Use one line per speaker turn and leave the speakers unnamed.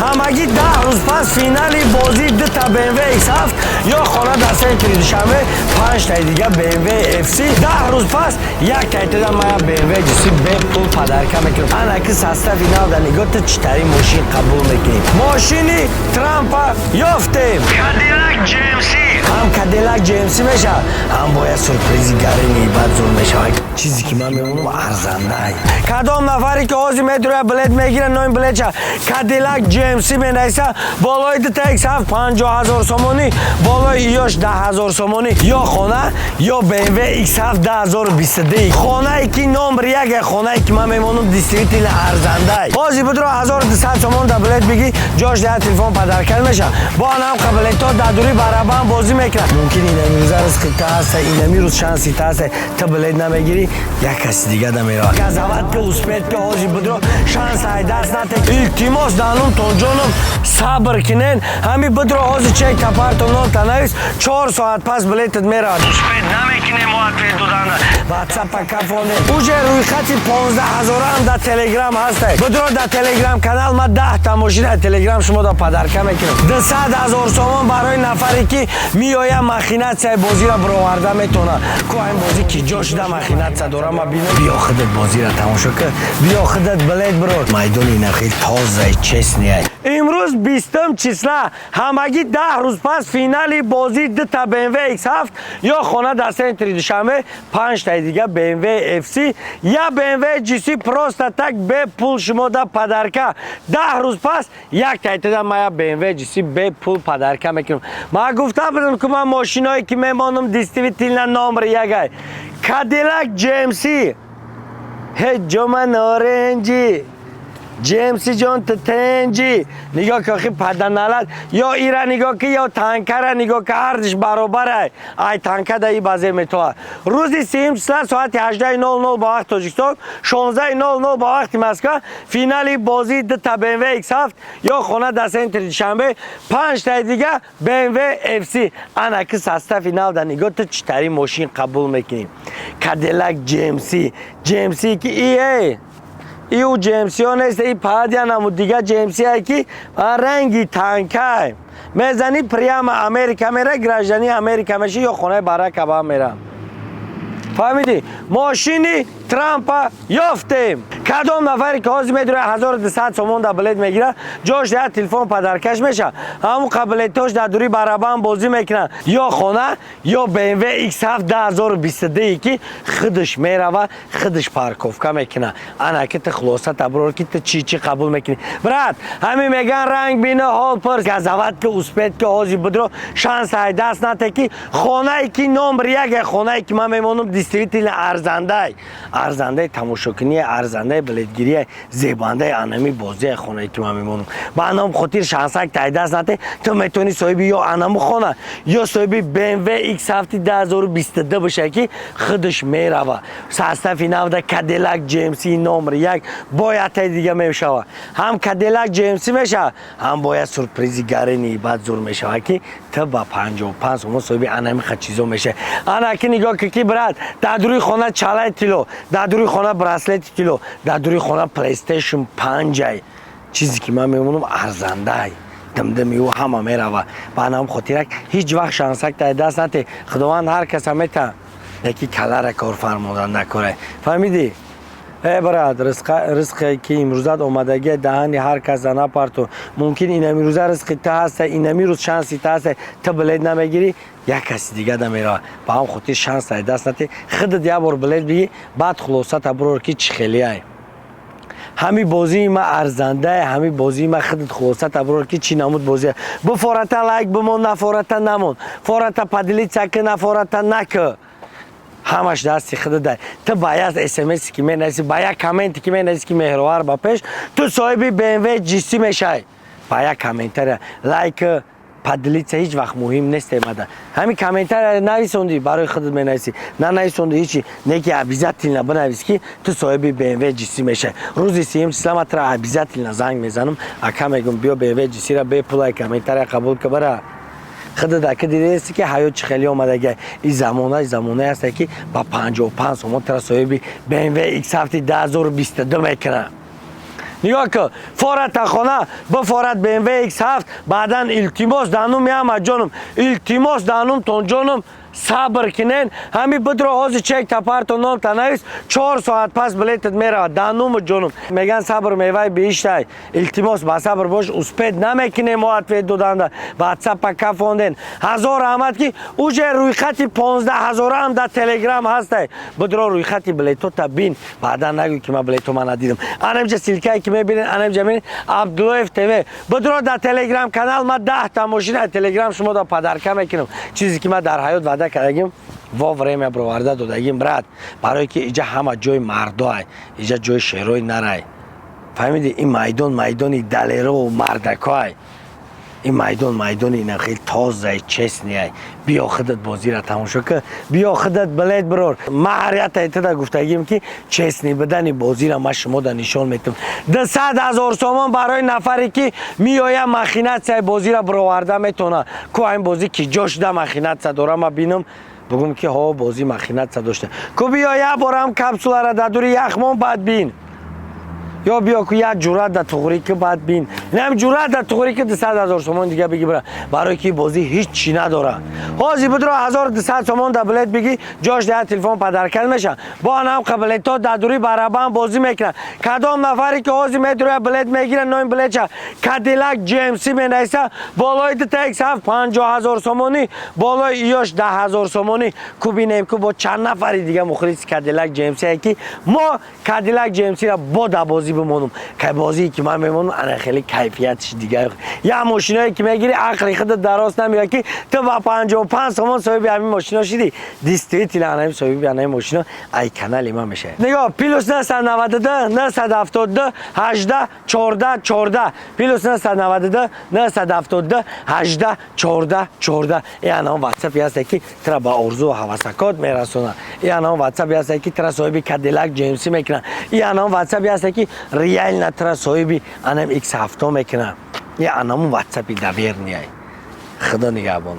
Ҳамагӣ 10 рӯз пас финали бозии дута BMW X7 ё хона дар центри Душанбе, панҷтаи дига BMW FC. 10 рӯз пас як тайтада мая BMW GC бепул подарка мекунам. Анаки состави нав дар нигоҳ, ту читари мошин қабул мекунӣ? Мошини Трампа ёфтем. Cadillac GMC, ҳам Cadillac GMC мешавад, ҳам бояд сюрпризи гарини бад зур мешавад. Чизе ки ман мемонам, арзандай. Кадом нафаре ки ҳозир медуроя, билет мегира, номи билетша Cadillac GMC менависа, болои дута X7 50 000 сомонӣ, болои иёш 10 000 сомонӣ, ё хона, ё BMW X7 2022. Хонае ки номер як, хонае ки ман мемонам, действительно арзандай. Ҳозир будро, 1200 сомон да билет бигӣ, ҷош дар телефон подарка меша. Бо анам билетҳо дар дури барабан бозӣ мекунад. Мумкин инами рӯза ризқи та ҳаста, инами рӯз шанси та ҳаста. Ту билет намегирӣ, як каси дига да меравад. Газават ки, успеть ки, ҳозир будро, шанс ай даст нате. Илтимос, данумтон ҷоном, сабр кинен. Ҳами будро, ҳозир чек тапарто, номта навис, 4 соат пас билетат меравад. Успеть намекунем мо ответ доданда. Ватсапа кафоне, уже рӯйхати 15 ҳазораам дар Телеграм ҳастай. Будро дар Телеграм канал, ма 10-та мошин дар Телеграм шумо да подарка мекунам. 200 000 сомон барои нафаре ки меоя, махинатсияи бозиро бироварда метавонад. Ку ин бозӣ ки ҷо шуда махинатсия дора, ма бинам. Биё, худат бозиро тамошо кун, биё, худат билет бирор. Майдони ина хел тозаи, честный. Имрӯз 20-ум числа, ҳамагӣ 10 рӯз пас финали бозии дута BMW X7 ё хона дар центри Душанбе, панҷтаи дига BMW FC, я BMW GC просто так бепул шумо да подарка. 10 рӯз пас як тайтада мая BMW GC бепул подарка мекунам. Ман гуфта будам, ки ман мошиное ки мемонам, действительно номер ягай. Cadillac GMC, ҳеҷ ҷо ман норенҷӣ. Ҷемси ҷон, ту тенҷӣ. Нигоҳ ки, охи паданалат, ё ира нигоҳ ки, ё танкара нигоҳ ки, ҳардиш баробарай. Ай танка да и базе метоа. Рӯзи 30-юм числа, соати 18:00 ба вақти Тоҷикистон, 16:00 ба вақти Москва, финали бозии дута BMW X7 ё хона дар центри Душанбе, панҷтаи дига BMW FC. Ана ки состави нав дар нигоҳ, ту читари мошин қабул мекунӣ? Cadillac GMC, GMC ки ие иу GMC-ҳо нест, и падия намуд дига GMC ки ранги танкай. Мезани, прямо Америка мера, гражданини Америка меши ё хонаи Барак Обама мера. Фаҳмидӣ? Мошини Трампа ёфтем. Кадом нафаре ки ҳозир медура, 1200 сомон да билет мегира, ҷош як телефон подаркаш меша. Ҳамун билетош дар дури барабан бозӣ мекунанд. Ё хона, ё BMW X7 2022 ки худаш мерава, худаш парковка мекуна. Ана ки ту хулоса таброр ки, ту чӣ чӣ қабул мекунӣ, брат? Ҳамин меган, ранг бина, ҳол пурс. Газават ки, успеть ки, ҳозир будро, шанс ай даст нате, ки хонае ки номер як, хонае ки ман мемонам, действительно арзандай, арзандаи тамошокунии, арзандаи билетгирии, зебандаи анами бозии хонае ки ман мемонам. Ба анам хотир шансак тайдаст нате. Ту метавонӣ соҳиби ё анаму хона, ё соҳиби BMW X7 2022 бошад, ки худаш мерава. Состави навда Cadillac GMC номер як бояд таи дига мешава. Ҳам Cadillac GMC мешава, ҳам бояд сюрпризи гарини бад зур мешава, ки ту ба 55 сомон соҳиби анами чизо мешавӣ. Ана ки нигоҳ ки, брат, дар дури хона чалаи тилло, дар дури хона браслети тилло, дар дури хона PlayStation 5. Чизе ки ман мемонам, арзандай, димдими ӯ ҳама мерава. Ба анам хотирак ҳеҷ вақт шансак дар даст нате. Худованд ҳар каса мета, яки калара кор фармодан накорай. Фаҳмидӣ? Э брат, ризқе ки имрӯзат омадагия, даҳани ҳар каса напарту. Мумкин инамирӯза ризқи ту ҳаста, инамирӯз шанси ту ҳаста. Ту билет намегирӣ, як каси дига да мерава. Ба ҳам хотир шанс ай даст нате. Худат як бор билет бигӣ, баъд хулосата бирор, ки чӣ хелиай ҳами бозии ма арзандае, ҳами бозии ма. Худат хулосата бирор, ки чӣ намуд бозия. Буфората лайк бимон, нафората намон, фората поделиться ки, нафората накӣ, ҳамаш дасти худат. Ту ба як смс ки менависи, ба як комменте ки менависи, ки «Меҳровар ба пеш», ту соҳиби BMW GC мешавӣ. Ба як комментария, лайк, поделиться ҳеҷ вақт муҳим нест. Эмада ҳамин комментария нависонди, барои худат менависӣ, нанависонди, ҳечи не, ки обязательно бинавис, ки ту соҳиби BMW GC мешавӣ. Рӯзи 30-юм числа ма тура обязательно занг мезанам, ака, мегум: «Биё, BMW GC-ра бепулай комментария қабул ка, бара». Худат ака дидеси, ки ҳаёт чӣ хеле омадага. И замона замонае ҳаста, ки ба 55 сомон тура соҳиби BMW X7 2022 мекунад. Нигоҳ ку, форат тахона бифорат BMW X7. Баъдан, илтимос, данум яма ҷонум, илтимос, данумтон ҷонум, сабр кинен. Ҳами бидро ҳози чек тапарто, ном танавис, 4 соат пас билетат меравад. Дануму ҷонум, меган, сабр меваи бииштай. Илтимос, ба сабр бош, успеть намекунем мо ответ доданда. Ватсапа кафонден. Ҳазор раҳмат, ки уже рӯйхати 15 ҳазораам дар Телеграм ҳастай. Бидро, рӯйхати билетота бин, баъдан нагӯй, ки ман билето ма надидам. Анамҷа ссылка е ки мебинед, анамҷа мебинед, Абдуллоев ТВ. Бидро дар Телеграм канал, ма 10-та мошина Телеграм шумо да подарка мекунам. Чизе ки ма дар ҳаёт ваъда кардагим, во время бироварда додагим, брат. Барое ки иҷа ҳама ҷои мардоай, иҷа ҷои шерои нарай, фаҳмиди? Ин майдон майдони далерову мардакоай. Ин майдон майдони ина хеле тозай, честный ай. Биё, худат бозира тамошо ка, биё, худат билет бирор. Ма ҳар якта тада гуфтагим, ки честный будани бозира ма шумода нишон метам. 200 000 сомон барои нафаре, ки меоя, махинация и бозира бироварда метавона. Ку ин бозӣ ки ҷо шуда махинация дора, ма бинам, бугум, ки ҳо, бозӣ махинация дошта. Ку биё, як борам капсулара дар дури яхмон бад бин, ё биё, ку як ҷуръат да туғрӣ ки бад бин. Инам ҷуръат да туғрӣ ки 200 000 сомон дига биги бира, барои ки бозӣ ҳеҷ чӣ надора. Ҳозир бидро, 1200 сомон да билет биги, ҷош да телефон подарка меша. Бо анам билето дар дури барабан бозӣ мекунад. Кадом нафаре, ки ҳозир медуроя, билет мегира, ноим билетча Кадилак GMC менависа, болои дута X7 50 000 сомонӣ, болои иёш 10 000 сомонӣ. Ку бинем, ку бо чанд нафари дига мухлиси Кадилак GMC, ки мо Кадилак GMC-ра бо дар бозӣ бимонум. Кай бозие ки ман мемонам, ана хеле кайфиятш дига. Як мошиное ки мегири, ақли худат дарост намеояд, ки ту ба 55 сомон соҳиби ҳамин мошино шидӣ. Действительно, анами соҳиби анаи мошино ай канали ман мешавад. Нигоҳ: +992 972 18 14 14, +992 972 18 14 14. И анам ватсапи ҳасте, ки тура ба орзу ҳавасакот мерасонад. И анам ватсапи ҳасте, ки тура соҳиби Кадилак GMC мекунад. И анам ватсапи ҳасте, ки реально тура соҳиби анам X7 мекунад. И анаму ватсапи доверенный ай. Худо нигаҳбон.